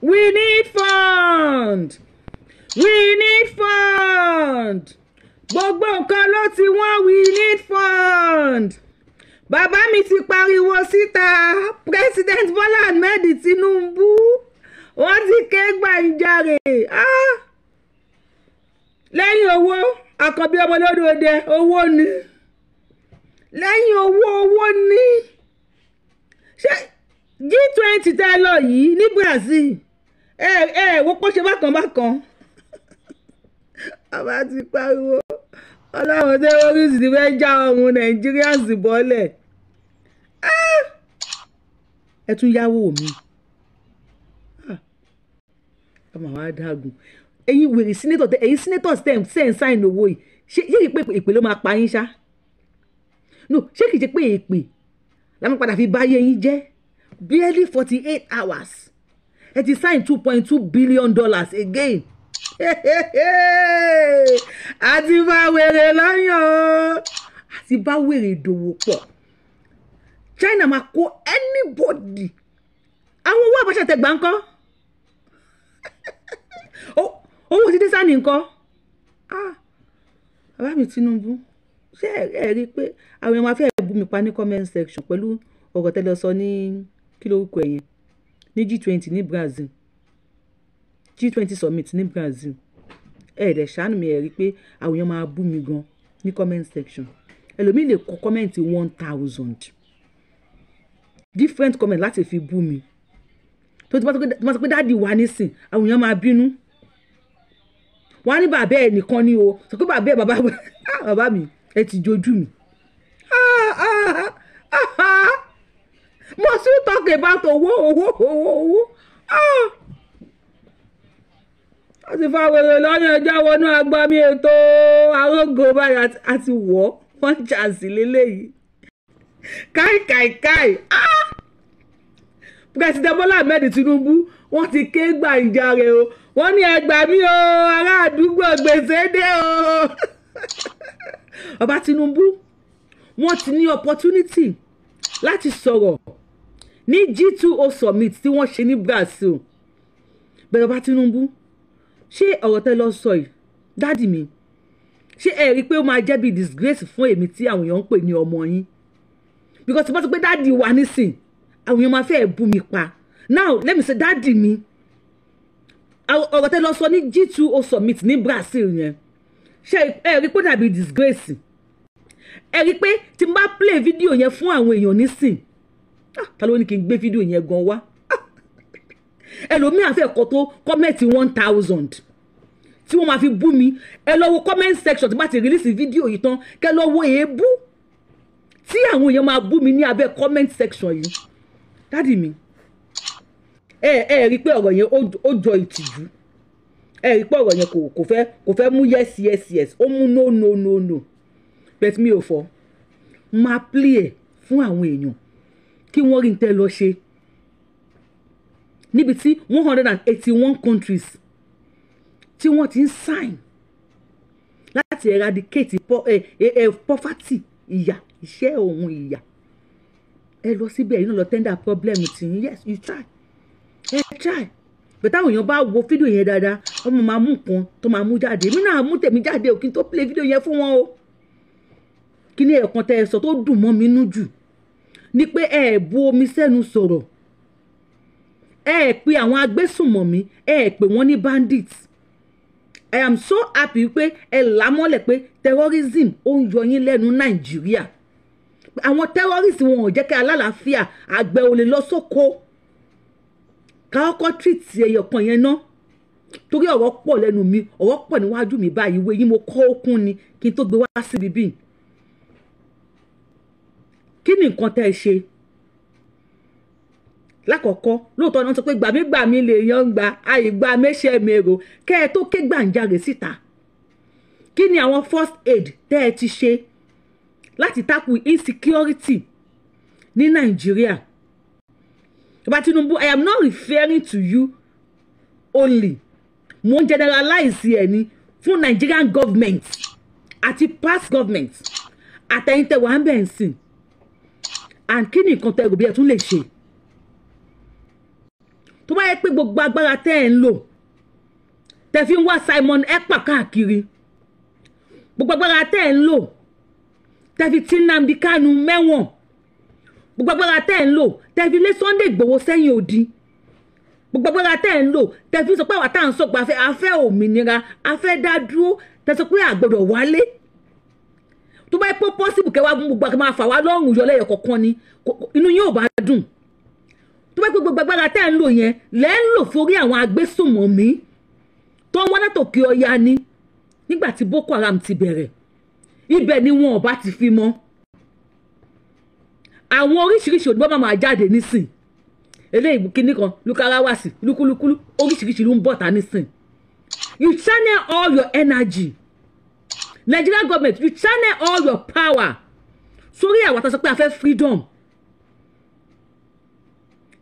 We need fund, we need fund. Gbogbo nǹkan ló ti wọ́n, we need fund. Bàbá mi ti pariwo síta. President Bola Ahmed Tinubu, wọ́n ti ké gbàǹjarè. Ah! Lẹ́yìn owó, àkànbí ọmọlódé, owó ni. Lẹ́yìn owó, owó ni. Ṣé G20 tẹ́ lọ yìí ní Brazil, ẹ ẹ wo pọ́ ṣe bákan bákan. Bàbá ti pariwo, ọlọ́run terrorist ti fẹ́ já ọrùn Nigerians bọ́lẹ̀. Ẹ tún yáwó mi, ọmọ àwọn adágún. Ẹ̀yin wèrè senator, ẹ̀yin senators tẹ̀ ń sign owó yìí, ṣé kìí pé èpè ló máa pa yín ṣá? No, ṣé kìí ṣe pé èpè la máa padà fi báyé yín jẹ́? Barely 48 hours, ẹ ti sign $2.2 billion again. Àti bá wèrè lọ́yàn o, àti bá wèrè ìdòwò pọ̀. China máa kó anybody. Àwọn owó Abacha tẹ gbà ńkọ́? Owó títí sáni ńkọ́? Bàbá mi Tinubu, ṣé ẹ rí i pé àwọn èèyàn máa fẹ́ bú mi pa ní comment section pẹ̀lú ọ̀rọ̀ tẹ́lẹ̀ sọ ní, kí lórúkọ ẹ̀yẹn, ní G20 ní Brazil, G20 summit ní Brazil? Ẹ dẹ̀ ṣàánú mi. Ẹ rí i pé àwọn èèyàn máa bú mi gan ní comment section. Ẹlòmíì lè kọ comment 1,000 different comment láti fi bú mi. Tó ti bá sọ pé daddy wà nísìn, àwọn èèyàn máa bínú. Wọ́n á ní bàbá ẹ̀ nìkan ni o sọ pé bàbá ẹ̀, bàbá bàbá mi, ẹ ti jojú mi. Must you talk about owó, owó, owó, owó? A ti fa wèrè lọ́nà ẹjọ́ wọnú agbami ètò arógo báyìí, àti wọ́ wọ́n chance lélẹ́yìí. Káì káì káì! President Bola Ahmed Tinubu, wọ́n ti ké gbàǹjarè o. Wọ́n ní ẹ gbà mí o, ará àdúgbò, gbèsè dé o. Bàbá Tinubu, wọ́n ti ní opportunity láti sọ̀rọ̀ ní G20 summit tí wọ́n ṣe ní Brazil. Bẹ̀rẹ̀, bàbá Tinubu, ṣé ọ̀rọ̀ tẹ́ lọ sọ yìí, daddy mi, ṣé ẹ rí i pé ó máa jẹ́ bí disgrace fún èmi tí àwọn èèyàn ń pè ní ọmọ yín? Because tí wọ́n ti pé daddy wa nísìn, àwọn èèyàn máa fẹ́ bú mi pa. Now let me say, daddy mi, ọ̀rọ̀ tẹ́ lọ sọ ní G20 summit ní Brazil yẹn, ṣé ẹ rí i pé ó dàbí disgrace? Ẹ rí i pé tí n bá play fídíò yẹn fún àwọn èèyàn nísìn, ah, ta ló ní kí n gbé fídíò yẹn gan wá? Ẹlòmíà fẹ́ kọ́ tó comment 1,000 tí wọ́n máa fi bú mi. Ẹ lọ wo comment section tí bá ti release fídíò yìí tán, kẹ́ lọ wo èébú tí àwọn èèyàn máa bú mi ní abẹ́ comment section yìí. Daddy mi, ẹ rí i pé ọ̀rọ̀ yẹn ó jọ ìtìjú? Ẹ rí i pé ọ̀rọ̀ yẹn kò fẹ́ mú yes, ó mú no, no, no, no. But mi ò fọ́, máa play ẹ̀ fún àwọn èèyàn kí wọ́n rí n tẹ́ lọ ṣe níbi tí 181 countries tí wọ́n ti ń sign láti eradicate poverty, ìyà, ìṣẹ́ òun ìyà. Ẹ lọ síbẹ̀ yìí náà, lọ tender problem tì yín. Yes, you try, ẹ try, but táwọn èèyàn bá wo fídíò yẹn dáadáa, wọ́n máa mú nǹkan tó máa mú jáde. Èmi náà mú tèmi jáde ò, kí n tó play fídíò yẹn fún wọn o. Kí ni ẹ̀ẹ̀kan tẹ́ ẹ sọ tó dùn mọ́ mi nú jù ni pé ẹ bu omi sẹ́nu sọ̀rọ̀, ẹ pe àwọn agbésùnmọ̀mí, ẹ pè wọ́n ní bandits. I am so happy pé ẹ là mọ́lẹ̀ pé terrorism ó ń yọ yín lẹ́nu Nàìjíríà. Àwọn terrorists, wọn ò jẹ́ kí alálàáfíà, àgbẹ̀ ò lè lọ sóko. Ká kọ́kọ́ treat ẹyọ kan yẹn ná, torí ọ̀rọ̀ pọ̀ lẹ́nu mi, ọ̀rọ̀ pọ̀ níwájú mi báyìí. Ìwé yín mo kọ́ ókún ni kí n tó gbé wá síbi bíi. Kí ni nǹkan tẹ́ ẹ ṣe lákọ̀ọ́kọ́? Lóòótọ́ ni wọ́n sọ pé gbàmígbàmí lè yan gba àìgbà mẹ́sẹ̀ mẹ́rò. Kẹ́ ẹ tó ké gbàǹjarè síta, kí ni àwọn first aid tẹ́ ẹ ti ṣe láti tackle insecurity ní Nàìjíríà? Bàbá Tinubu, I am not referring to you only, mo ń generalize ẹ ní fún Nigerian government àti past government àtẹ̀yìntẹ̀ wà ń bẹ̀ ń sìn. And kí ni nǹkan tẹ́ rò bí ẹ tún lè ṣe? Tó bá yẹ pé gbogbo agbára tẹ́ ẹ̀ ń lò, tẹ́ fi ń wá Simon Ekpa káàkiri, gbogbo agbára tẹ́ ẹ̀ ń lò, tẹ́ fi tí Nnamdi Kanu mẹ́wọ̀n, gbogbo agbára tẹ́ ẹ̀ ń lò, tẹ́ fi lé Sunday Igboho sẹ́yìn odi, gbogbo agbára tẹ́ ẹ̀ ń lò, tẹ́ fi sọ pé àwa tá à ń sọ pé a fẹ́ òmìnira, a fẹ́ dá dúró, tẹ́ sọ pé a gbọ́dọ̀ wálé, tó bá yẹ pé possible kẹwàá gbogbo àti máa fà wá lọ́rùn yọ lẹ́yọ̀ kọ̀ọ̀kan ni, inú yóò bá dùn. Tó bá yẹ pé gbogbo agbára tẹ́ ẹ̀ ń lò yẹn lẹ́ ń lò forí àwọn agbésùnmọ̀mí tó ń wá látòkè ọya ni, nígbà tí Boko Haram ti bẹ̀rẹ̀, ibẹ̀ ni wọn ò bá ti fi mọ́. Àwọn oríṣiríṣi òdìbọn máa máa jáde nísìn, eléyìí kíní kan lukarawasi lúkúlúkúlú, oríṣiríṣi ló ń bọ̀ ta nísìn. You channel all your energy, Nigerian government, you channel all your power sórí àwọn àtàsọ pé a fẹ́ freedom.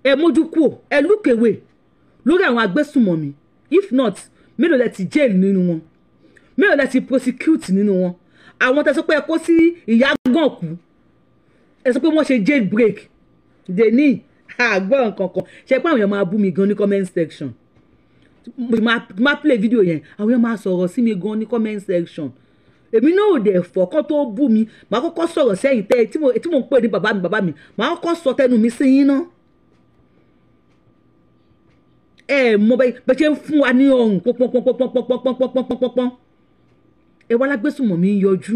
Ẹ mójú kúò, ẹ look away lórí àwọn agbésùnmọ̀mí. If not, mélòó lẹ ti jail nínú wọn? Mélòó lẹ ti prosecute nínú wọn? Àwọn tẹ sọ pé ẹ kó sí ìyágànkú, ẹ sọ pé wọ́n ṣe jail break dèní, àgbọ̀ nǹkan kan ṣe pé àwọn èèyàn máa bú mi gan ní comment section. Mo máa play video yẹn, àwọn èèyàn máa sọ̀rọ̀ sí mi gan ní comment section. Èmi náà ò dẹ̀ fọ̀kàn tó bú mi, màá kọ́kọ́ sọ̀rọ̀ sẹ́yìn tẹ́ tí mo ń pè ní bàbá mi, bàbá mi, màá kọ́kọ́ sọ tẹnu mi sí yín náà. Ẹ mọ bẹ́ẹ̀ ṣe ń fún wa ní ọrùn pọ́npọ́npọ́npọ́npọ́npọ́npọ́npọ́npọ́n. Ẹ wá lágbésùnmọ̀mí ń yọjú.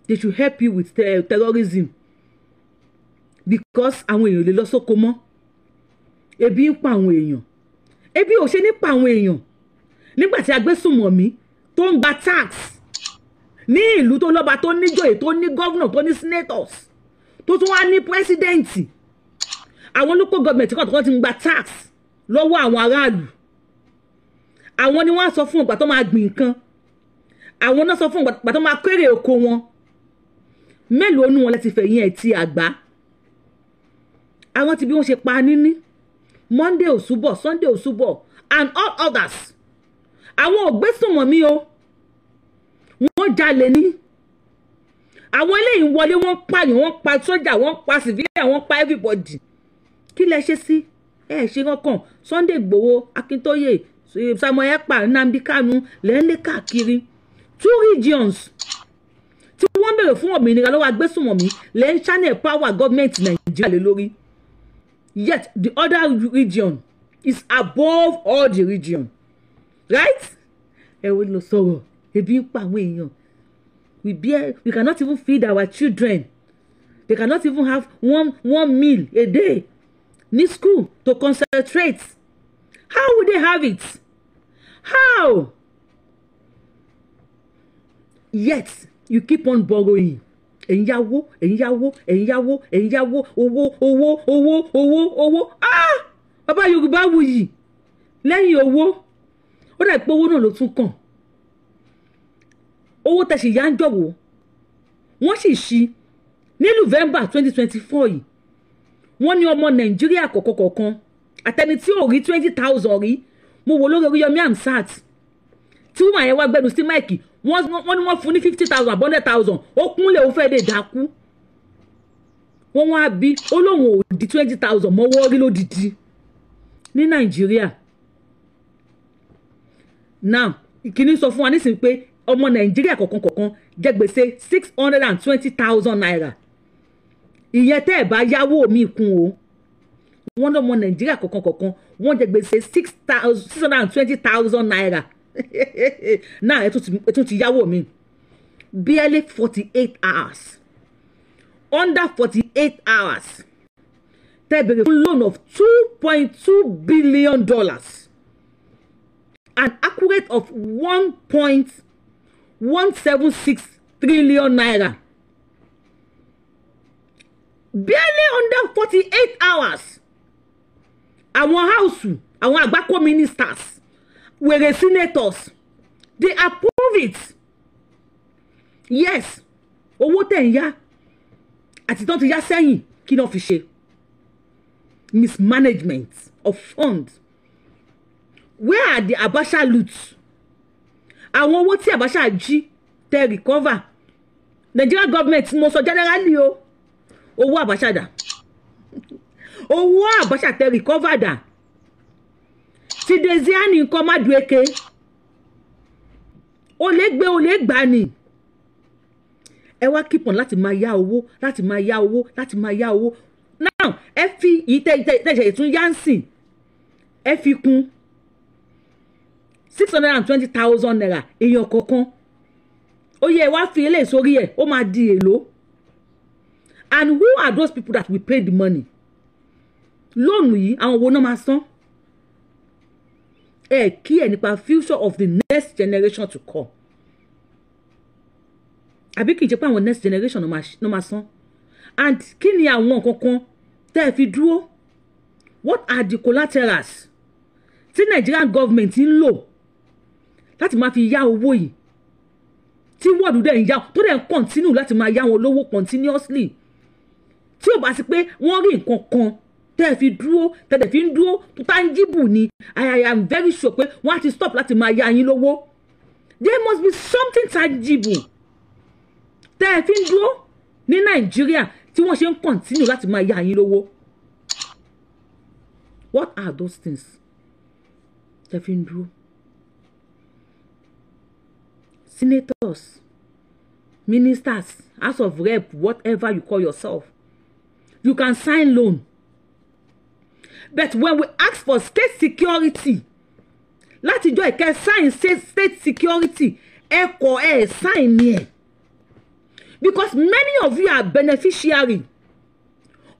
They should help you with terrorism because àwọn èèyàn lè lọ sóko mọ́, ebi ń pa àwọn èèyàn. Ebi ò ṣe ní pa àwọn èèyàn nígbà tí agbésùnmọ̀mí tó ń gba tax ní ìlú tó lọ́ba, tó níjòyè, tó ní governor, tó ní senators, tó tún wá ní president. Àwọn local government kan tó ti ń gba tax lọ́wọ́ àwọn aráàlú, àwọn ni wọ́n á sọ fún ìgbà tó máa gbìn nǹkan, àwọn náà sọ fún ìgbà tó máa kéré oko wọn. Mélòó nu wọn lẹ ti fẹ̀yìn ẹ̀ ti àgbá? Àwọn ti bí wọ́n ṣe pa níní Monday Òṣùbọ̀, Sunday Òṣùbọ̀ and all others. Àwọn ò gbésùnmọ̀mí o, wọ́n jalè ní. Àwọn eléyìí ń wọlé, wọ́n pààyàn, wọ́n pa sójà, wọ́n pa civilian, wọ́n pa everybody. Kí lẹ ṣe sí? Ẹ ṣe kankan. Sunday Igboho, Akintoye, Samuel Ekpa, Nnamdi Kanu lẹ́ńlẹ́ káàkiri. Two regions tí wọ́n bèrè fún òmìnira lọ́wọ́ agbésùnmọ̀mí lẹ́ ń channel power government Nàìjíríà lé lórí, yet the other region is above all the region, right? Ẹ wo lọ sọ̀rọ̀, ebi ń pa àwọn èèyàn. We cannot even feed our children. They cannot even have one meal a day ní school to concentrate. How would they have it? How? Yet you keep on borrowing. Ẹ̀ ń yáwó, ẹ̀ ń yáwó, ẹ̀ ń yáwó, ẹ̀ ń yáwó, owó, owó, owó, owó, owó. Ah, bàbá Yorùbá wuyì, lẹ́yìn owó, ó dà pé owó náà ló tún kàn. Owó tẹ̀sí yá ń jọ̀wọ́, wọ́n sì ṣí ní November 2024 yìí. Wọ́n ní ọmọ Nàìjíríà kọ̀ọ̀kan àtẹni tí ò rí 20,000 rí. Mo wò lórí Oríyọmí Hamzat tí wọ́n àyẹ̀wò agbẹnu sí mic. Wọ́n ní wọ́n fún ní 50,000, 100,000, ó kúnlẹ̀, ó fẹ́ lè dákú. Wọ́n wá bí ó lóun ò di 20,000 mọ́wọ́ rí lódìdí ní Nàìjíríà. Now, ìkíní sọ fún wa nísìnyí pé ọmọ Nàìjíríà kọ̀ọ̀kan kọ̀ọ̀kan jẹ gbèsè ₦620,000. Ìyẹn tẹ́ ẹ̀ bá yáwó mi kún o. Wọ́n lọ́mọ Nàìjíríà kọ̀ọ̀kan kọ̀ọ̀kan, wọ́n jẹ gbèsè ₦620,000. Náà ẹ tún ti yáwó mi barely 48 hours, under 48 hours tẹ́ bèrè fún loan of $2.2 billion, an accurate of 1.176 trillion naira, barely under 48 hours. Àwọn house, àwọn àgbákò ministers, wèrè senators, they approve it. Yes, owó tẹ̀ ń yá àti tán ti yá sẹ́yìn, kí náà fi ṣe? Mismanagement of funds. Where are the Abacha loot? Àwọn owó tí Abacha jí tẹ recover, Nigeria government, mo sọ generally o, owó Abacha dà? Owó Abacha tẹ recover dà? Diezani nǹkan Madueke, ó lè gbé, ó lè gbà ní. Ẹ wá keep on láti máa yá owó, láti máa yá owó, láti máa yá owó. Now ẹ fi ìtẹ̀sẹ̀ ìtún yánsìn, ẹ fi kún ₦620,000 èèyàn kọ̀ọ̀kan. Ó yẹ ẹ wá fi eléyìí sórí ẹ̀, ó máa di èlò? And who are those people that will pay the money? Loan yìí, àwọn wo náà máa san? Ẹ kí ẹ nípa future of the next generation to come, àbí kì í ṣe pé àwọn next generation ló máa san? And kí ni àwọn nǹkan kan tẹ́ ẹ fi dúró? What are the collaterals tí Nigerian government ń lò láti máa fi yá owó yìí, tí world dẹ̀ ń yá, tó dẹ̀ ń continue láti máa yá wọn lówó continuously? Tí ò bá sí pé wọ́n rí nǹkan kan tẹ́ ẹ fi dúró, tẹ́ ẹ fi ń dúró tó tangible ni, I am very sure pé wọ́n á ti stop láti máa yá yín lówó. There must be something tangible tẹ́ ẹ fi ń dúró ní Nàìjíríà tí wọ́n ṣe ń continue láti máa yá yín lówó. What are those things tẹ́ fi ń dúró? Senators, ministers, House of Rep, whatever you call yourself, you can sign loan, but when we ask for state security, látijọ́ ìkẹ́ sign state security, ẹ kọ̀, ẹ sign ni ẹ̀, because many of you are beneficiary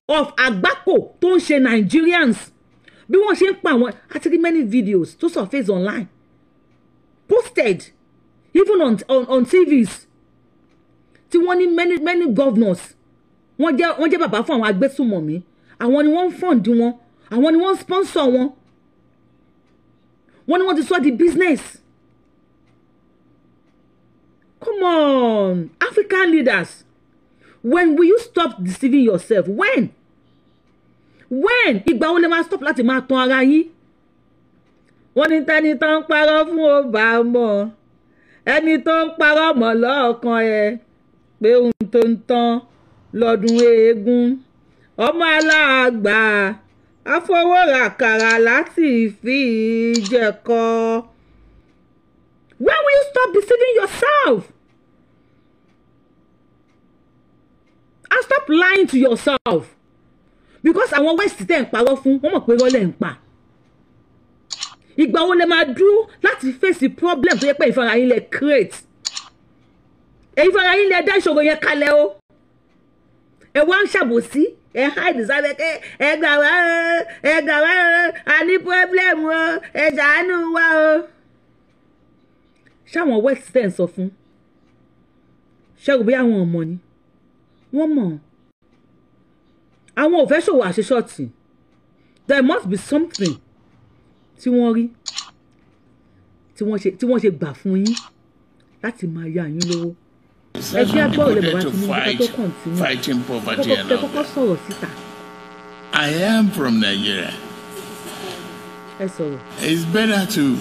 of àgbákò tó ń ṣe Nigerians, bí wọ́n ṣe ń pa àwọn. Àti rí many videos tó surface online, posted even on TVs, tí wọ́n ní many many governors, wọ́n jẹ́ bàbá fún àwọn agbésùmọ̀mí. Àwọn ni wọ́n ń fund wọn, àwọn ni wọ́n ń sponsor wọn. Wọ́n ní wọ́n ti sọ di business. Come on, African leaders, when will you stop deceiving yourself? When? Ìgbà wo lè máa stop láti máa tan ara yín? Wọ́n ní tẹ́ni tó ń parọ́ fún ó bá mọ̀, ẹni tó ń parọ́ mọ́ lọ́ọ̀kan ẹ pé ohun tó ń tán lọ́dún eégún, ọmọ aláàgbà afọwọ́ràkàrà láti fi jẹ̀kọ. When will you stop deceiving yourself? And stop lying to yourself, because àwọn West tẹ̀ ń parọ́ fún, wọ́n mọ̀ pé irọ́ lẹ̀ ń pa. Ìgbà wo lẹ máa dúró láti face the problem tó yẹ pé ìfara yín lẹ create? Èyí fara yín lẹ dá ìṣòro yẹn kalẹ̀ o. Ẹ wá ń ṣàbòsí, ẹ hide sábẹ́ kẹ́ ẹ gbà wá o, ẹ gbà wá o, a ní problem o, ẹ ṣàánú wa o. Ṣáwọn West tẹ̀ ń sọ fún ṣẹ́gun bí àwọn ọmọ ni wọ́n mọ̀, àwọn ò fẹ́ ṣòwò àṣeṣọ́ọ̀tì. There must be something tí wọ́n rí tí wọ́n ṣe gbà fún yín láti máa yá yín lówó. Ẹ jẹ́ agbọ́rọ̀ lè bàbá Tinubu ká tó continue. Fighting poverty and Kọ́kọ́ kọ́kọ́ sọ̀rọ̀ síta. I am from Nigeria. Ẹ sọ̀rọ̀. It's better to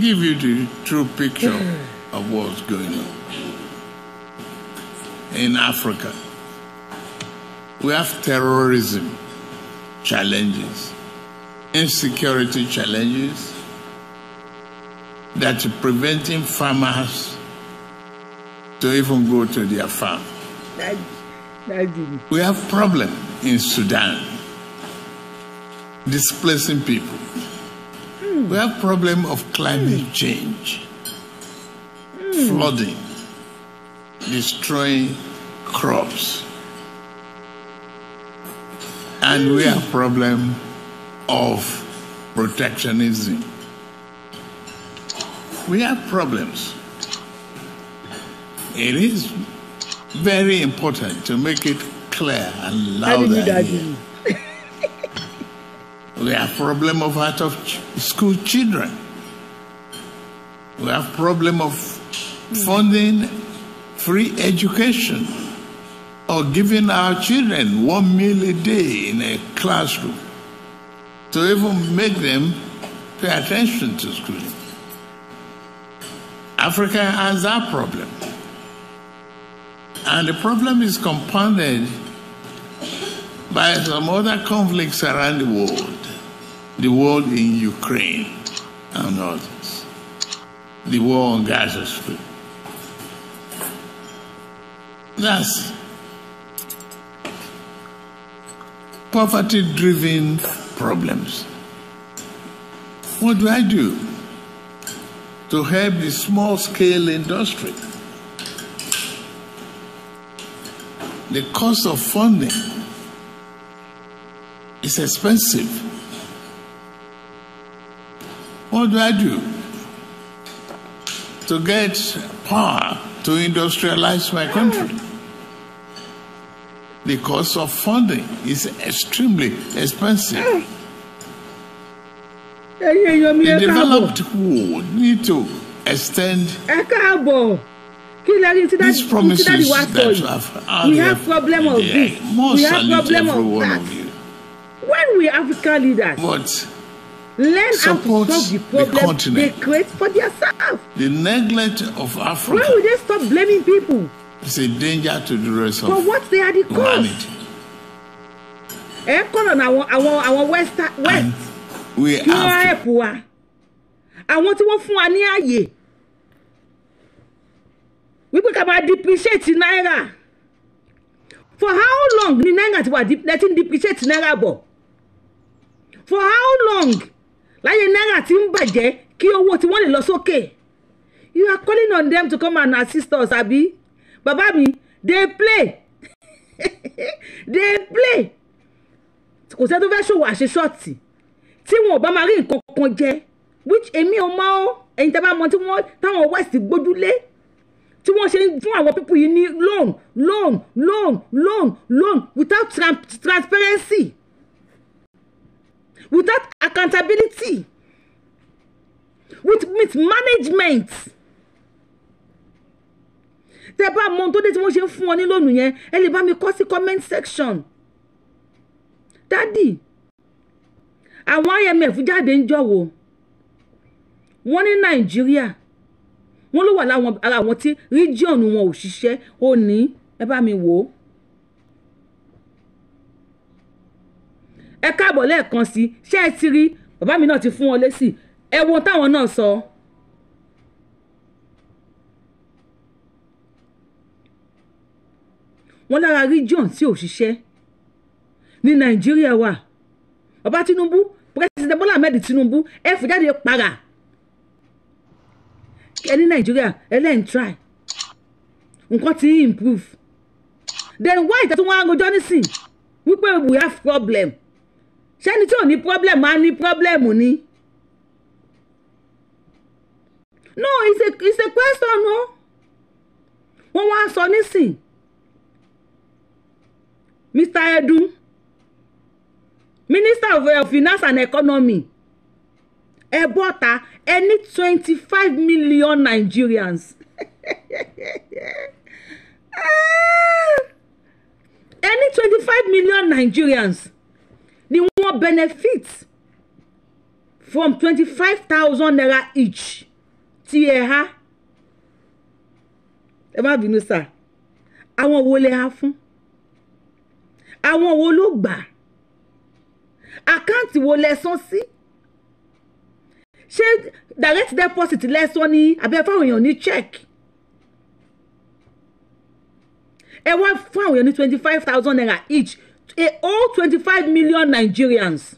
give you the true picture of what's going on in Africa. We have terrorism challenges, insecurity challenges that are preventing farmers to even go to their farm. Daddy mi. We have problem in Sudan, displacing people. We have problem of climate change, flooding, destroying crops. And we have problem of protectionism. We have problems. It is very important to make it clear and Daddy mi, louder daddy here. mi. We have problem of out of school children. We have problem of funding free education or giving our children one meal a day in a classroom to even make them pay attention to schooling. Africa has that problem. And the problem is compounded by some other conflicts around the world. The war in Ukraine. and others. The war on Gaza Strip. That's poverty-driven problems. What do I do to help the small-scale industry? The cost of funding is expensive. What do I do to get power to industrialize my country? The cost of funding is extremely expensive. Ẹ̀yin èèyàn mi, The ẹ káàbọ̀. Developed world need to extend Ẹ káàbọ̀. Kí lẹ rí tí these daddy tí promises daddy wa sọ that yìí? have We have problem of this, Must we have salute problem every of one that. of you. When we African leaders But learn how to support solve the the problem they continent. Create for themselves, The neglect of Africa when will they stop blaming people is a danger to the rest for of what they are the cause? humanity. Ẹ kọ̀nà ní àwọn west We kí wọ́n have help wa, àwọn tí wọ́n fún wa ní ààyè wípé ká máa depreciate náírà. For how long ni náírà ti wà nineteen depreciate náírà bọ̀? For how long láyé náírà ti ń bàjẹ́ kí owó tí wọ́n lè lọ sókè? You are calling on them to come and assist us, àbí? Bàbá mi, dey play, dey play. Kò sẹ́ni tó fẹ́ ṣòwò àṣeṣọ́ọ̀tì tí wọn ò bá máa rí nǹkan kan jẹ, which èmi ò mọ̀ ọ́. Ẹ̀yin tẹ́ bá mọ tí wọ́n táwọn west gbójúlé tí wọ́n ṣe ń fún àwọn people yìí ní loan, loan, loan, loan, loan without transparency, without accountability, with mismanagement. Tẹ́ bá mọ ohun tó dé tí wọ́n ṣe ń fún wọn ní loan yẹn, ẹ lè bá mi kọ sí comment section. Daddy, àwọn IMF jáde ń jọ̀wọ́, wọ́n ní Nàìjíríà, wọ́n ló wà láwọn ara àwọn tí region wọn ò ṣiṣẹ́. Ó ní ẹ bá mi wò ó. Ẹ káàbọ̀ lẹ́ẹ̀kan sí. Ṣé ẹ ti rí? Bàbá mi náà ti fún wọn lésì. Ẹ wo ohun táwọn náà sọ. Wọ́n lára region tí ò ṣiṣẹ́ ní Nàìjíríà wà. Bàbá Tinubu, President Bola Ahmed Tinubu, ẹ fi jáde para ẹ ní Nàìjíríà ẹ lẹ́yìn try, nǹkan ti ń improve. Then why ìtẹ́tù wọn á rojọ́ nísìn wípé we have problem? Ṣẹ́ni tí ò ní problem máa ní problem ni? No, it's a question, no. Wọ́n wá sọ nísìn, Mr. Edun, Minister of Finance and Economy, ẹ bọ́ta, ẹ ní 25 million Nigerians. Ah! Ẹ ní 25 million Nigerians ni wọ́n benefit from 25,000 naira each tí ẹ há. Ẹ má bínú sà, àwọn wo lẹ há fún? Àwọn wo ló gbà? Account wo lẹ san sí? Ṣé direct deposit lẹ san ní, àbí ẹ fáwọn èèyàn ní check? Ẹ wá fún àwọn èèyàn ní 25,000 naira each, a whole 25 million Nigerians,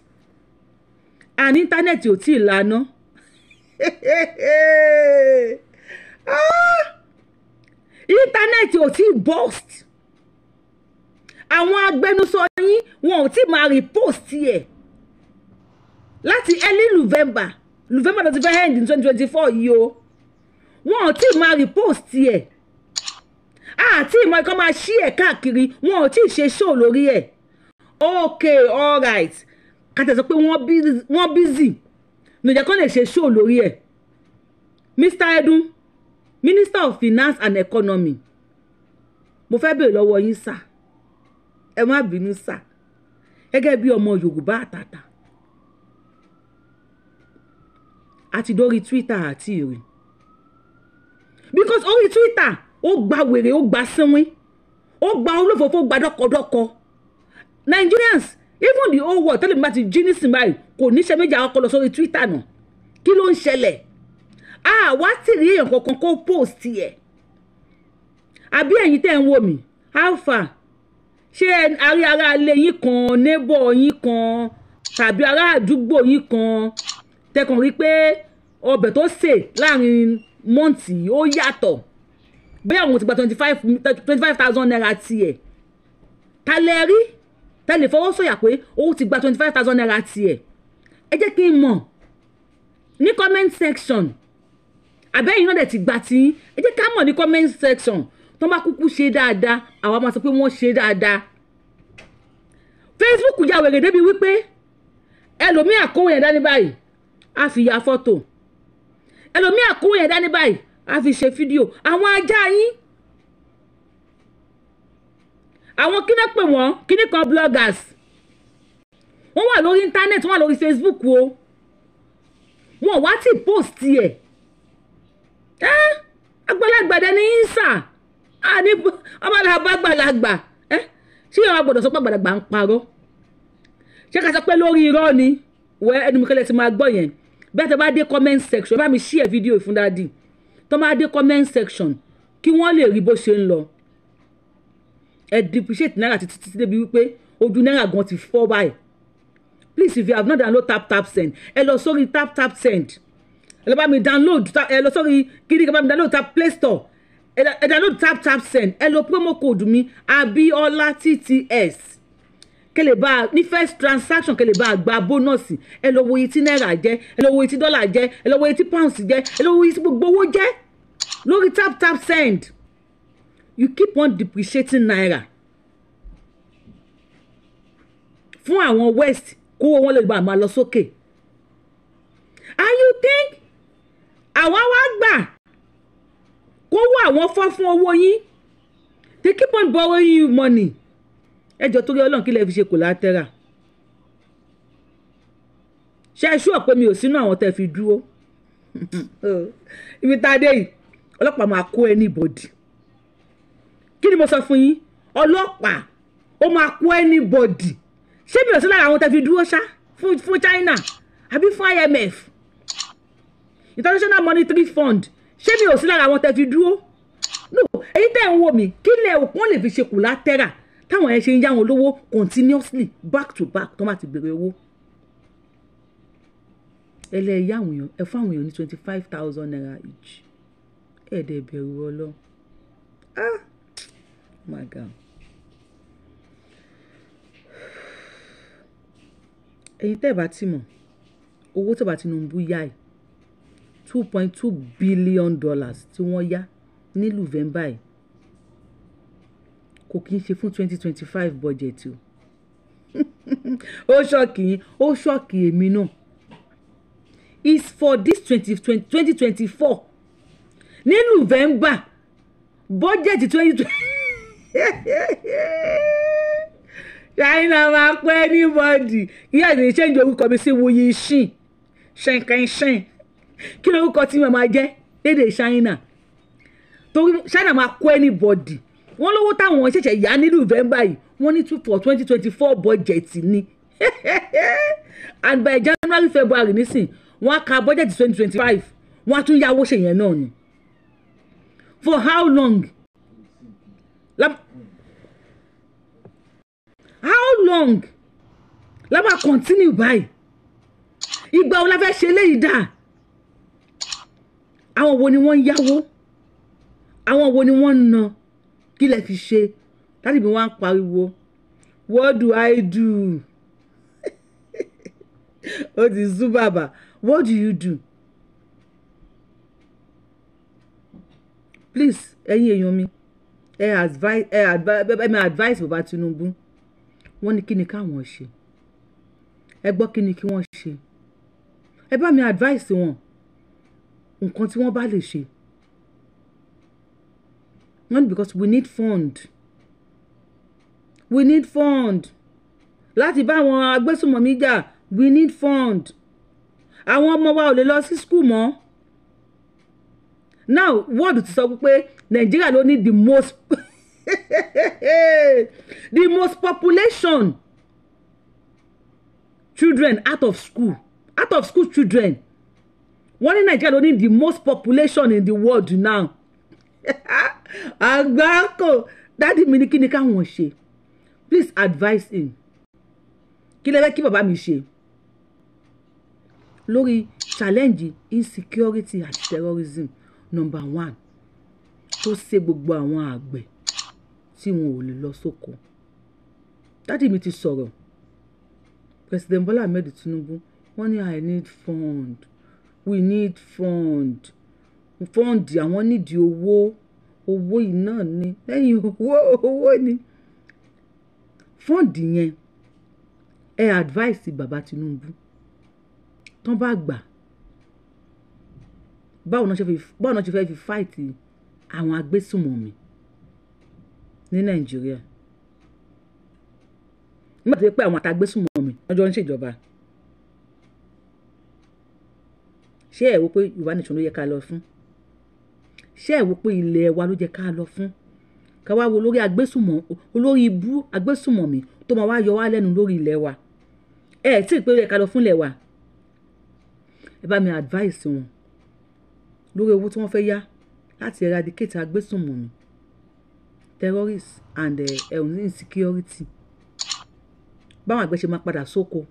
and internet ò tí ì lana. Ah! Internet ò tí ì burst. Àwọn agbẹnusọ yín, wọn ò tí ì máa repost ẹ̀ láti early November. November ló ti fẹ́ end in 2024 yìí o. Wọn ò tí ì máa repost ẹ̀, àti ìmọ̀ ẹ̀kọ́ máa ṣí ẹ̀ káàkiri. Wọn ò tí ì ṣe show lórí ẹ̀. Okay, alright, kàtà sọ pé wọ́n busy nìjẹ́ kán lè ṣe show lórí ẹ̀. Mr. Edun, Minister of Finance and Economy, mo fẹ́ bèèrè lọ́wọ́ yín sà. Ẹ má bínú sà. Gẹ́gẹ́ bí ọmọ Yorùbá àtàtà, àti dórí Twitter àti ìrìn, because orí Twitter, ó gba wèrè, ó gba sínwín, ó gba olófòfó, ó gba dọ́kọdọ́kọ. Nigerians, even the whole world, tẹ́lẹ̀ mi bá ti jí nísìnyí báyìí, kò níṣẹ́ méjì, àwọn kọ lọ sórí Twitter náà. Kí ló ń ṣẹlẹ̀? Àwa tí rí èèyàn kankan kó post ẹ̀. Àbí ẹ̀yin tẹ́ ń wò mí, alpha, ṣé àrí ará ilé yín kan, neighbor yín kan, tàbí ará àdúgbò yín kan tẹkàn rí pé ọbẹ̀ tó sè láàrin month ó yàtọ̀, bóyá àwọn ti gba 25,000 naira tiẹ̀? Ta lẹ rí ta lè fọwọ́ sọ̀yà pé ó ti gba 25,000 naira tiẹ̀? Ẹ jẹ́ kí n mọ̀ ní comment section. Àbẹ́yìn náà dẹ̀ ti gbà tí, ẹ jẹ́ ká mọ̀ ní comment section. Tó bá kúkú ṣe dáadáa, àwa máa sọ pé wọ́n ṣe dáadáa. Facebook ya wèrè débi wípé ẹlòmíì àkówó yẹn dání báyìí, á fi ya fọ́tò. Ẹlòmíì àkówó yẹn dání báyìí, á fi ṣe fídíò. Àwọn ajá yín, àwọn kíní pè wọ́n, kíní kan bloggers, wọ́n wà lórí internet, wọ́n wà lórí Facebook o. Wọ́n wá tí post ẹ̀. Ẹ́ àgbàlagbà dẹni yín sà á ní ọmọlàbá àgbàlagbà. Ẹ́ ṣé ìyàwó gbọ́dọ̀ sọ pé àgbàlagbà ń parọ́? Ṣé ká sọ pé lórí irọ́ ni? Wẹ́ ẹnu mi kẹ́lẹ́ ti máa gbọ́ yẹn. Bí a ti bá dé comment section, bá mi share fídíò fún daddy. Tó bá dé comment section, kí wọ́n lè rí bó ṣe ń lọ. Ẹ depreciate náírà títí títí débi wípé ojú náírà gan ti fọ́ báyìí. Please, if you have not download Tap Tap Send, ẹ lọ sórí Tap Tap Send, ẹ lọ bá mi download. Ẹ lọ sórí kíni, kí bá mi download tap Play Store, ẹ download Tap Tap Send. Ẹ lo promo code mi, Abiola TTS, kẹ́ lè bá ní first transaction, kẹ́ lè bá gba bonus. Ẹ lọ wo iye tí náírà jẹ́, ẹ lọ wo iye tí dọ́là jẹ́, ẹ lọ wo iye tí pounds jẹ́, ẹ lọ wo iye tí gbogbo owó jẹ́ lórí Tap Tap Send. You keep on depreciating naira fún àwọn West, kówó wọn lè bá máa lọ sókè, and you think àwa wá gbà kówó àwọn fọ́ fún owó yín? They keep on borrowing you money. Ẹ jọ, torí Ọlọ́run, kí lẹ fi ṣe collateral? Ṣe é ṣúọ̀ pé mi ò sínú àwọn tẹ́ fi dúró? Ibi tá a dé yìí, ọlọ́pàá máa kó anybody. Kí ni mo sọ fún yín? Ọlọ́pàá ó máa kó anybody. Ṣé mi ò sí lára àwọn tẹ́ fi dúró ṣá fún China àbí fún IMF, International Monetary Fund? Ṣé mi ò sí lára àwọn tẹ́ fi dúró? No, èyí tẹ́ ń wò mí, kí lẹ òkun lè fi ṣe collateral táwọn yẹn ṣe ń yá wọn lówó continuously, back to back, tó máa ti béèrè owó? Ẹ lẹ yá àwọn èèyàn, ẹ fún àwọn èèyàn ní 25,000 naira each. Ẹ dẹ̀ bẹ̀rù Ọlọ́run. Ah, my God. Ẹ̀yin tẹ́ ẹ̀ bá ti mọ̀, owó tó bá Tinubu yá ẹ̀, $2.2 billion tí wọ́n yá ní November yìí, kò kí n ṣe fún 2025 budget o. Ó shock yín, ó shock èmi náà. Is for this 2024 ní November budget 2020. China máa pẹ́ anybody. Ìyá ìdílé change orúkọ mi sí Wuyi Shin Ṣẹ̀ǹkẹ̀ṣẹ̀ǹ. Kí ni orúkọ tí mo máa jẹ́ lédè China? Torí China máa kó anybody. Wọ́n lówó táwọn ṣẹ̀ṣẹ̀ yá ní November yìí, wọ́n ní two for 2024 budget ni, and by January, February nísìn, wọ́n á ka budget 2025, wọ́n á tún yáwó ṣe yẹn náà ni. For how long? How long la máa continue báyìí? Ìgbà wo la fẹ́ ṣe léyìí dà? Àwọn wo ni wọ́n ń yáwó? Àwọn wo ni wọ́n ń ná? Kí lẹ fi ṣe láti bí wọ́n á pariwo, "What do I do?" Ó ti sú bàbá. What do you do? Please, ẹ̀yin èèyàn mi, ẹ mi advice bàbá Tinubu. Wọ́n ní kí ni káwọn ṣe? Ẹ gbọ́, kí ni kí wọ́n ṣe? Ẹ bá mi advice wọn, nǹkan tí wọ́n bá lè ṣe. Wọ́n ní because we need fund, we need fund láti bá àwọn agbésùmọ̀mí jà. We need fund. Àwọn ọmọ wa ò lè lọ sí school mọ́. Now, world ti sọ pé Nàìjíríà ló ní the most population children out of school, out of school children. Wọ́n ní Nàìjíríà ló ní the most population in the world now. Àgbákò. Daddy mi ní kí ni káwọn ṣe? Please advise him. Kí lẹ fẹ́ kí bàbá mi ṣe lórí challenge insecurity and terrorism number one tó ṣe gbogbo àwọn àgbẹ̀ tí wọn ò lè lọ sóko? Daddy mi ti sọ̀rọ̀. President Bola Ahmed Tinubu, wọ́n ní, "I need fund, we need fund, fund." Àwọn nídìí owó. Owó yìí náà ni, lẹ́yìn owó, owó ni fund yẹn. Ẹ advice bàbá Tinubu, tán bá gbà, báwo náà ṣe fẹ́ fi fight àwọn agbésùmọ̀mí ní Nàìjíríà, nígbà tó yẹ pé àwọn àtàgbésùmọ̀mí wọ́n jọ ń ṣèjọba? Ṣé ẹ wo pé Yorùbá nation ló yẹ ká lọ fún? Ṣé ẹ wo pé ilẹ̀ wa ló jẹ́ ká lọ fún? Ká wá wo olórí agbésùmọ̀, olórí ibú agbésùmọ̀mí tó máa wá yọ wá lẹ́nu lórí ilẹ̀ wa. Ẹ tí ì pé ó yẹ ká lọ fún ilẹ̀ wa. Ẹ bá mi advice wọn lórí owó tí wọ́n fẹ́ yá láti eradicate agbésùmọ̀mí, terrorists and insecurity, báwọn àgbẹ̀ ṣe máa padà sóko.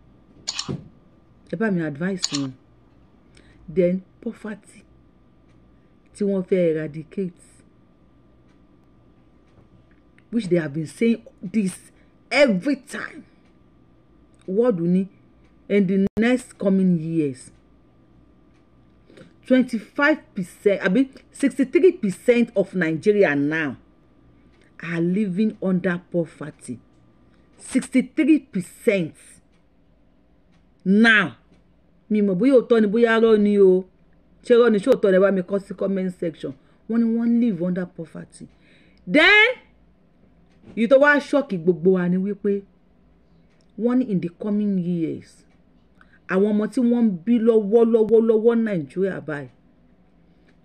Ẹ bá mi advice wọn. Then poverty tí wọ́n fẹ́ eradicate, which they have been saying this every time, wọ́ọ̀dù ní in the next coming years, 25% àbí 63% of Nigeria now are living under poverty. 63% now. Mi mọ̀ bóyá òótọ́ ni, bóyá rọ́ ni o. Ṣé rọ́ ni, ṣé òótọ́ ni? Ẹ bá mi kọ sí comment section. Wọ́n ní wọ́n live under poverty. Then èyí tó wá shock gbogbo wa ni wípé wọ́n ní in the coming years, àwọn ọmọ tí wọ́n ń bí lọ́wọ́lọ́wọ́ Nàìjíríà báyìí,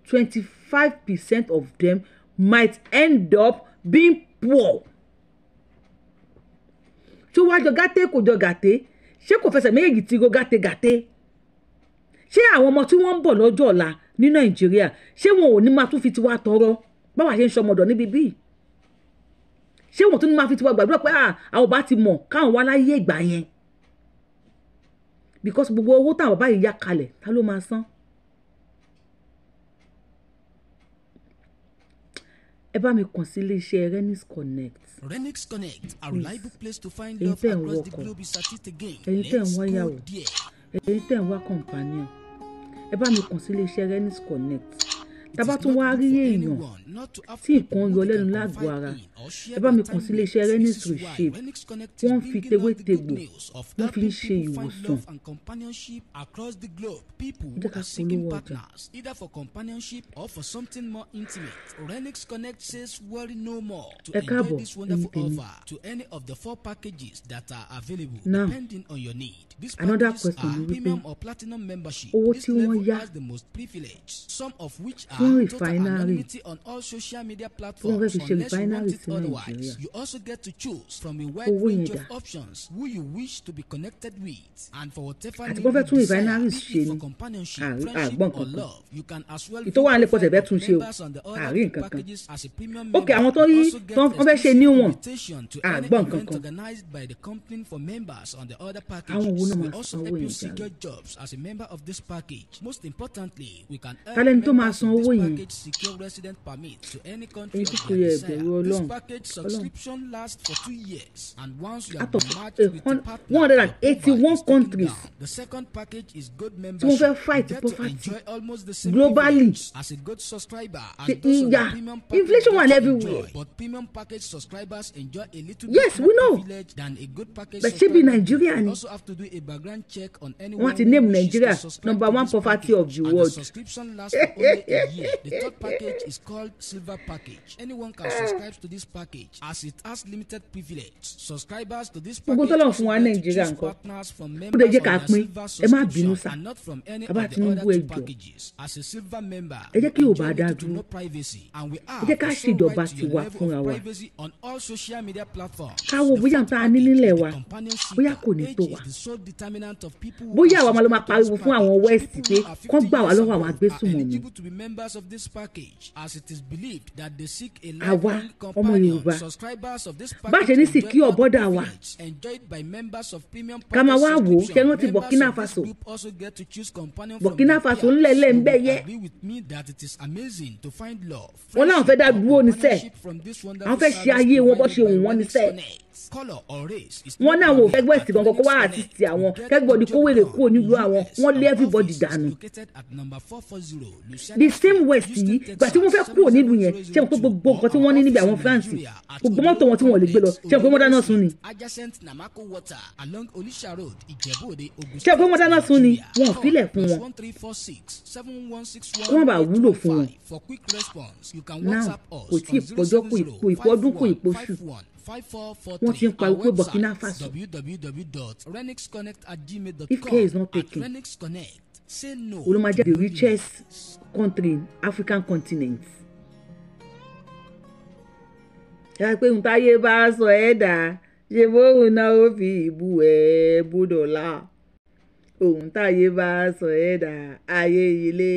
25% of them might end up being poor. Tó wá jọ gàtẹ́, kò jọ gàtẹ́. Ṣé kò fẹsẹ̀ méjèèjì tí ro gàtẹ́ gàtẹ́? Ṣé àwọn ọmọ tí wọ́n ń bọ̀ lọ́jọ́ ọ̀la ní Nàìjíríà, ṣé wọn ò ní máa tún fi tiwa tọrọ báwa ṣe ń ṣọmọdọ̀ níbi bíi? Ṣé wọn tún ní máa fi tiwa gbàdúrà pé àwọn bá ti mọ̀ káwọn wá láyé ìgbà yẹn? Because gbogbo owó táwọn bàbá yìí yá kalẹ̀, ta ló máa san? Ẹ bá mi kàn sí iléeṣẹ́ Renix Connect. Renix Connect, a reliable place to find Ẹ̀yin love tẹ́ ń across the wọkọ̀, globe is at it again. ẹ̀yin tẹ́ ń Let's wáyàwó, go there. ẹ̀yin tẹ́ ń wá companion, ẹ bá mi kàn sí iléeṣẹ́ Renix Connect. Tá bá tún wá rí èèyàn tí nǹkan yọ lẹ́nu lágọ̀ọ́ ara, ẹ bá mi kàn sí iléeṣẹ́ Renix Reshape. Wọ́n ń fi tewétegbò, wọ́n fi ń ṣe ìwòsàn. Across the globe, people Ẹ jẹ́ ká are seeking polówó ọjà. partners, either for companionship or for something more intimate. Renix Connect says worry no more to Ẹ enjoy káàbọ̀, this wonderful ẹ̀yin tèmi. offer to any of the four packages that are available Now, depending on your need. These another packages question are ni wípé premium or platinum membership. owó This tí wọ́n level yá has the most privilege, some of which are fún total refinery, anonymity on all social media tí wọ́n fẹ́ platforms fi ṣe unless you want refinery it sí otherwise. Nàìjíríà, You also get to choose from a wide owó yẹn range dà? of options who you wish to be connected with, and for whatever Àti need wọ́n fẹ́ you tún desire, refineries be ṣe it for ni, companionship, friendship àgbọ̀n or kankan. love. You can as well Ìtọ́ wà nílẹ̀ pọ̀sẹ̀ fẹ́ tún ṣe o, members on the other àrí two nǹkan kan. packages as a premium Ok, member. àwọn tó You yí also get tó wọ́n fẹ́ ṣe new exclusive one, invitation to any àgbọ̀n event kankan. organized by the company for members on the other Àwọn packages. wo náà We máa also san owó help you yẹn jàre? secure jobs as a member of this package. Most importantly, we can help Ta lẹni tó máa members san of this owó yẹn? package secure resident permit to any country Ẹ̀yin of kúkú their yẹ desire. bẹ̀rù This Ọlọ́run. package Ọlọ́run. subscription lasts for 2 years, and once you have Out of been matched a with a partner, one hundred and your eighty profile one is taken countries down. The second package is gold tí wọ́n membership. fẹ́ You fight get to poverty enjoy almost the same globally. privilege as a gold subscriber, Ṣe and those on the ìyà premium package inflation wà get to everywhere. enjoy. But premium package subscribers enjoy a little Yes, bit we more know. privilege than a good package But ṣé bí subscriber. Nàìjíríà You ni? also have to do a background check on Wọ́n anyone ti who name wishes to Nigeria subscribe number to one this poverty of package, the and the world. subscription lasts for only a year. The third package is called silver package. Anyone can subscribe to this package as it has limited privilege. Subscribers to this Gbogbo package tọ́lọ̀ also fún wa get to Nàìjíríà choose ńkọ́? partners from Ó lè members jẹ́ on ká their pín. silver Ẹ má bínú subscription sá. and not from any Bàbá of the Tinubu, other ẹ two jọ̀ọ́. packages. As a silver member, Ẹ jẹ́ you kí Yorùbá enjoy dá little to dúró. no privacy, and we Ẹ have jẹ́ ká the sole ṣèjọba right to your tiwa level fúnra of wa. privacy on all social media platforms. Ká wo The bóyá fourth tá a ní package nílẹ̀ is the wa, companion bóyá seeker. kò ní tó Age wa. is the sole determinant of people who Bóyá can àwa máa lọ máa subscribe to this pariwo fún àwọn package. West People pé who are kán 50 gbà wá years lọ́wọ́ àwọn above are agbésùnmọ̀mí. eligible to be members of this package, as it is believed that they seek a Àwa lifelong ọmọ companion. Yorùbá, Subscribers of this bá ṣe package ní enjoy secure all the border wa, privilege enjoyed by members of premium ká máa package wá wò ó. subscription. Ṣé rántí Members Burkina of this Faso? group also get to choose companion from Burkina their Faso peers. ńlẹ̀ lẹ́ ń You bẹ́ will yẹ. agree with me that it is amazing to find love, Wọ́n láwọn fẹ́ dá friendship, dúró or ní sẹ́ẹ̀. companionship from this wonderful Àwọn fẹ́ ṣe service ayé wọn bó provided ṣe by wù wọ́n ní Renix sẹ́ẹ̀. Connect. Color or race is Wọ́n no ní àwọn ò fẹ́ barrier West at gangan kó wá Renix assist Connect. àwọn, We get kẹ́gbọ́dì the kó wèrè job kúrò done nílùú in àwọn. US. Wọ́n lé Our everybody office is dànù. located at number 440 Louisiana The same Street, West Houston, yìí, gbà tí wọ́n fẹ́ Texas kúrò nílùú yẹn, ṣé wọn pé 77002, gbogbo or nǹkan tí our wọ́n ní níbi office àwọn in France, Nigeria at gbogbo mọ́tò wọn tí Olówó wọ́n lè gbé lọ, Complex, ṣé wọn pé wọ́n dáná Olówó sun ni? Street, adjacent Namako Water, along Olisha Road, Ijebu-Ode, Ogun Ṣé wọn pé wọ́n State, dáná sun ni? Nigeria. Wọn ò Call filẹ̀ fún wọn. +1346 7161 Kí wọ́n bá wúlò fún wọn. 815 for quick response. You can Now, WhatsApp us kò tí ì on pọjọ́, kò ì 070 kò ì pọ́dún, kò ì poṣù. 51 51 Wọ́n ti ń 5443. pariwo Our pé Burkina website Faso. www.renixconnect@gmail.com. If care is not At taken, Renix Connect, say no òun ló máa jẹ́ to the richest country in African continent. Ẹ pé ohun táyé bá sọ ẹ́ dà, ṣe bóun náà ó fi ìbú ẹ̀ búdọ̀lá. Ohun táyé bá sọ ẹ́ dà, ayé ilé.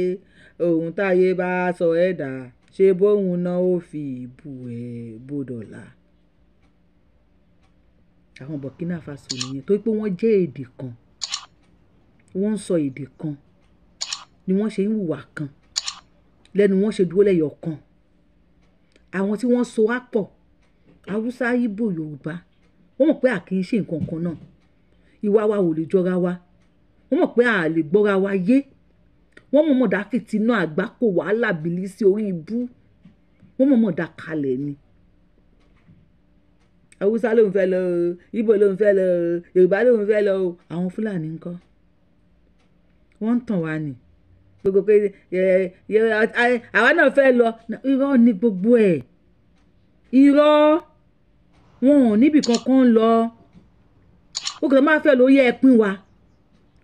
Ohun táyé bá sọ ẹ́ dà, ṣe bóun náà ó fi ìbú ẹ̀ búdọ̀lá. Àwọn Burkina Faso nìyẹn, torí pé wọ́n jẹ́ èdè kan, wọ́n ń sọ èdè kan ni wọ́n ṣe ń hùwà kan lẹ́nu, wọ́n ṣe dúró lẹ́yọ̀ kan. Àwọn tí wọ́n so wá pọ̀, Haúsá, Ìgbò, Yorùbá, wọ́n mọ̀ pé a kì í ṣe nǹkan kan náà, ìwà wa ò lè jọra wa. Wọ́n mọ̀ pé a lè gbọ́ra wa yé. Wọ́n mọ̀ mọ̀ dá fìtínà, àgbákò, wàhálà, bìlísì, orí ibú, wọ́n mọ̀ mọ̀ dá kalẹ̀ ni. Haúsá ló ń fẹ́ lọ o, Ìgbò ló ń fẹ́ lọ o, Yorùbá ló ń fẹ́ lọ o. Àwọn Fúlàní ńkọ́? Wọ́n ń tàn wá ní gbogbo pé àwa náà fẹ́ lọ. Irọ́ ni gbogbo ẹ̀, irọ́. Wọn ò níbì kankan ń lọ. Ó kàn máa fẹ́ lọ yẹ ẹ pín wa,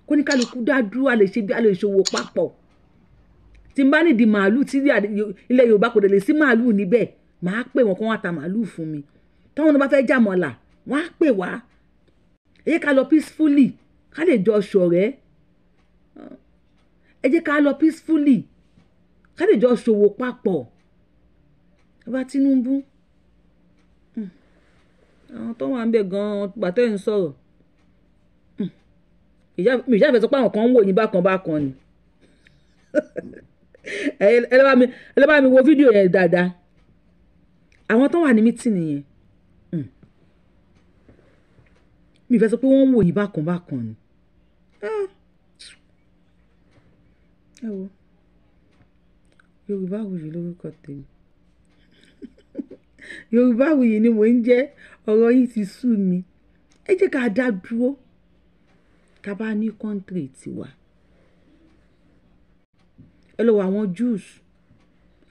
kó ní kálukú dá dúró. A lè ṣe bí a lè ṣòwò papọ̀. Tí n bá nídìí màálù tí ilẹ̀ Yorùbá kò dẹ̀ lè sí màálù níbẹ̀, màá pè wọ́n kó wọ́n ta màálù fún mi. Táwọn náà bá fẹ́ jàmọ̀là, wọ́n á pè wá. Ẹ jẹ́ ká lọ peacefully, ká lè jọ ṣọ̀rẹ́. Ẹ jẹ́ ká lọ peacefully, ká lè jọ ṣòwò papọ̀. Bàbá Tinubu, àwọn tó wà ń bẹ̀ gan-an gbàtẹ́ ń sọ̀rọ̀, mi ìyá fẹ́ sọ pé àwọn kan ń wò yín bákan bákan ni. Ẹ lọ́ bá mi wo fídíò yẹn dáadáa. Àwọn tó wà ní meeting yẹn, mi fẹ́ sọ pé wọ́n ń wò yín bákan bákan ni. Ẹ wo, Yorùbáwùyí lórúkọ tèmi. Yorùbáwùyí ni mò ń jẹ́. Ọ̀rọ̀ yìí ti sú mi. Ẹ jẹ́ ká dá dúró, ká bá ní country tiwa. Ẹ lọ wo àwọn Jews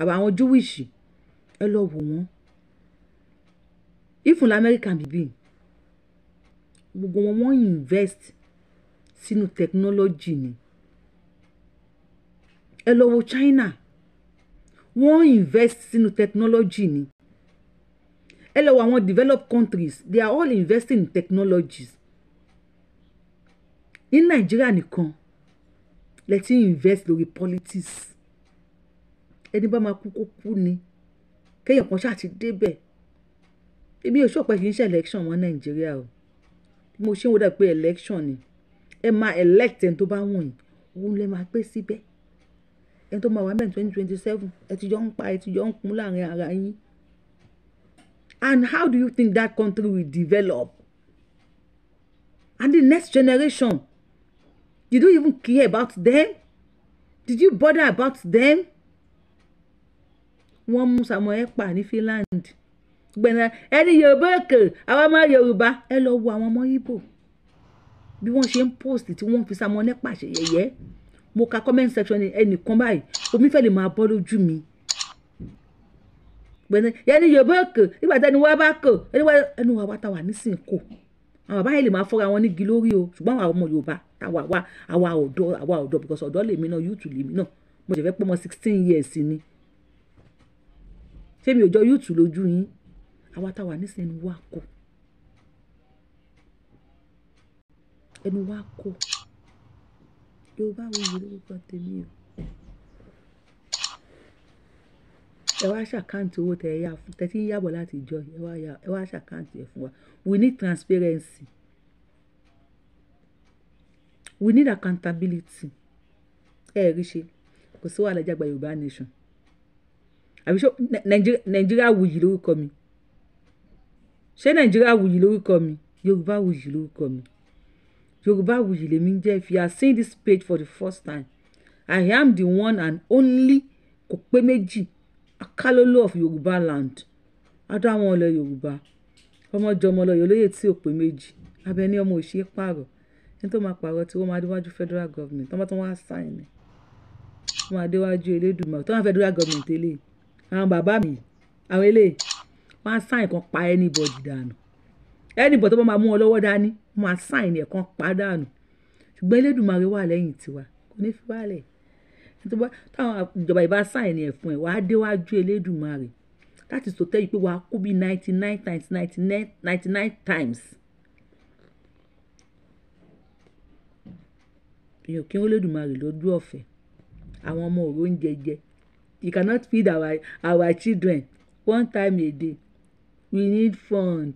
àbí àwọn Jewish, ẹ lọ wò wọ́n. Even American bíbí, gbogbo wọn, wọ́n invest sínú technology ni. Ẹ lọ wo China, wọ́n invest sínú technology ni. Ẹ lọ wo àwọn developed countries, they are all investing in technologies. Ní Nàìjíríà nìkan lẹ ti invest lórí politics. Ẹni bá máa kú, kó kú ni. Kéèyàn kan ṣáà ti débẹ̀. Èmi ò sọ̀pẹ́ kì í ṣe election wọn Nàìjíríà o. Bí mo ṣe ń wò dà pé election ni. Ẹ máa elect ẹni tó bá wùn yín, òun lẹ máa gbé síbẹ̀. Ẹni tó máa wà mẹ́rin 2027, ẹ ti jọ ń pa, ẹ ti jọ ń kún láàrin ara yín. And how do you think that country will develop? And the next generation, did you even care about them? Did you bother about them? Wọ́n mú Samuel Ekpa ní Finland gbẹ̀nà. Ẹni Yorùbá òkè, àwọn ọmọ Yorùbá, ẹ lọ wo àwọn ọmọ Ìgbò bí wọ́n ṣe ń post tí wọ́n fi Samuel Ekpa ṣe yẹ̀yẹ́. Mo ka comment section ẹnìkan báyìí, omi fẹ́ lè máa bọ́ lójú mi. Gbẹ̀nà ẹni Yorùbá òkè, nígbà tí ẹni wá bá kò ẹnu wa wá tá wà nísìnyí kò, àwọn bàbá yẹn lè máa fọ́ra wọn nígi lórí o. Ṣùgbọ́n àwọn ọmọ Yorùbá táwa wá, àwa ọ̀dọ́, àwa ọ̀dọ́, because ọ̀dọ́ lèmi náà, youth lèmi náà. Mo ṣe fẹ́ pọ́ mọ́ 16 years ni. Ṣé mi ò jọ youth lójú yín? Àwa táwa nísìnyí wà kó. Ẹnu wa kò. Yorùbá Wuyì lórúkọ tèmi o. Ẹ wá ṣe account owó tẹ ẹ yá fún tẹ tí ń yàbọ̀ láti ìjọ, ẹ wá ṣe account ẹ fún wa. We need transparency, we need accountability. Ẹ rí ṣe, kò sí wàhálà, jàgbá Yorùbá nation. Àbí ṣé Nàìjíríà Wuyì lórúkọ mi? Ṣé Nàìjíríà Wuyì lórúkọ mi? Yorùbá Wuyì lórúkọ mi. Yorùbá Wuyì lèmi ń jẹ́. If you are seeing this page for the first time, I am the one and only, kò pé méjì, Akálólò of Yorùbá land, adáwọn ọlẹ Yorùbá, ọmọjọmọ lọ yòlóyè tí ò pé méjì, Abẹni ọmọ òṣèré pààrọ̀ ẹni tó máa pààrọ̀ tí wọ́n máa déwájú federal government, tó bá tó wá sign ẹ̀, wọ́n máa déwájú Elédùmarè tó wọ́n federal government eléyìí. Àwọn bàbá mi, àwọn eléyìí, wọ́n á sign kan pa anybody dànù. Anybody tó bá máa mú wọn lọ́wọ́ dání, wọ́n máa sign ẹ̀ kan pa dànù. Ṣùgbọ́n Elédùmarè wà lẹ́yìn tiwa, kò ní fi wálẹ̀. Táwọn ìjọba ìbá sign ẹ̀ fún ẹ̀, wàá déwájú Elédùmarè láti sọ tẹ́yìn pé wàá kú bí 99 times 99, 99 times. Èèyàn kí wọ́n Elédùmarè lójú ọ̀fẹ́. Àwọn ọmọ òró ń jẹjẹ. You cannot feed our children one time a day. We need fund.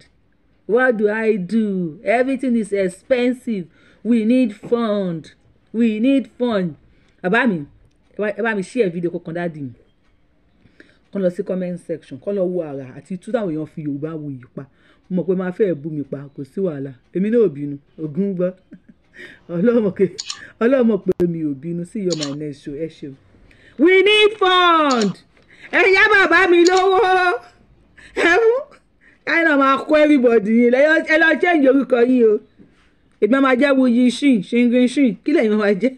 What do I do? Everything is expensive. We need fund, we need fund. Bàbá mi, ẹ bá mi share video kankan. Daddy mi, kàn lọ sí comment section, kàn lọ wo àrà àti tú táwọn èèyàn fi Yorùbá Wuyì pa. Mo mọ̀ pé máa fẹ́ bú mi pa, kò sí wàhálà, èmi náà ò bínú. Ògún gbọ́, ọlọ́mọ pé mi ò bínú. See you on my next show. Ẹ ṣeun. We need fund. Ẹ yá bàbá mi lówó, ẹ mú káyọ̀ náà máa kó everybody yín. Ẹ lọ change orúkọ yín o. Èmi máa jẹ́ Wuyi shin shingin shin, kí lẹ́yìn máa jẹ́?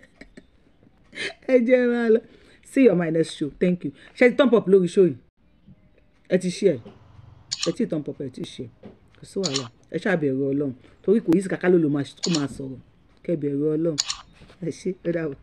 Ẹ jẹ́ máa lọ. See you on my next show. Thank you. Ṣe ti thumb up lórí show yìí? Ẹ ti share? Ẹ ti thumb up? Ẹ ti share? Kò sí wàhálà. Ẹ ṣáà bẹ̀rù Ọlọ́run, torí kò yí sí kàkà ló máa sọ̀rọ̀. Kẹ́ bẹ̀rù Ọlọ́run. Ẹ ṣé, ó dàbọ̀.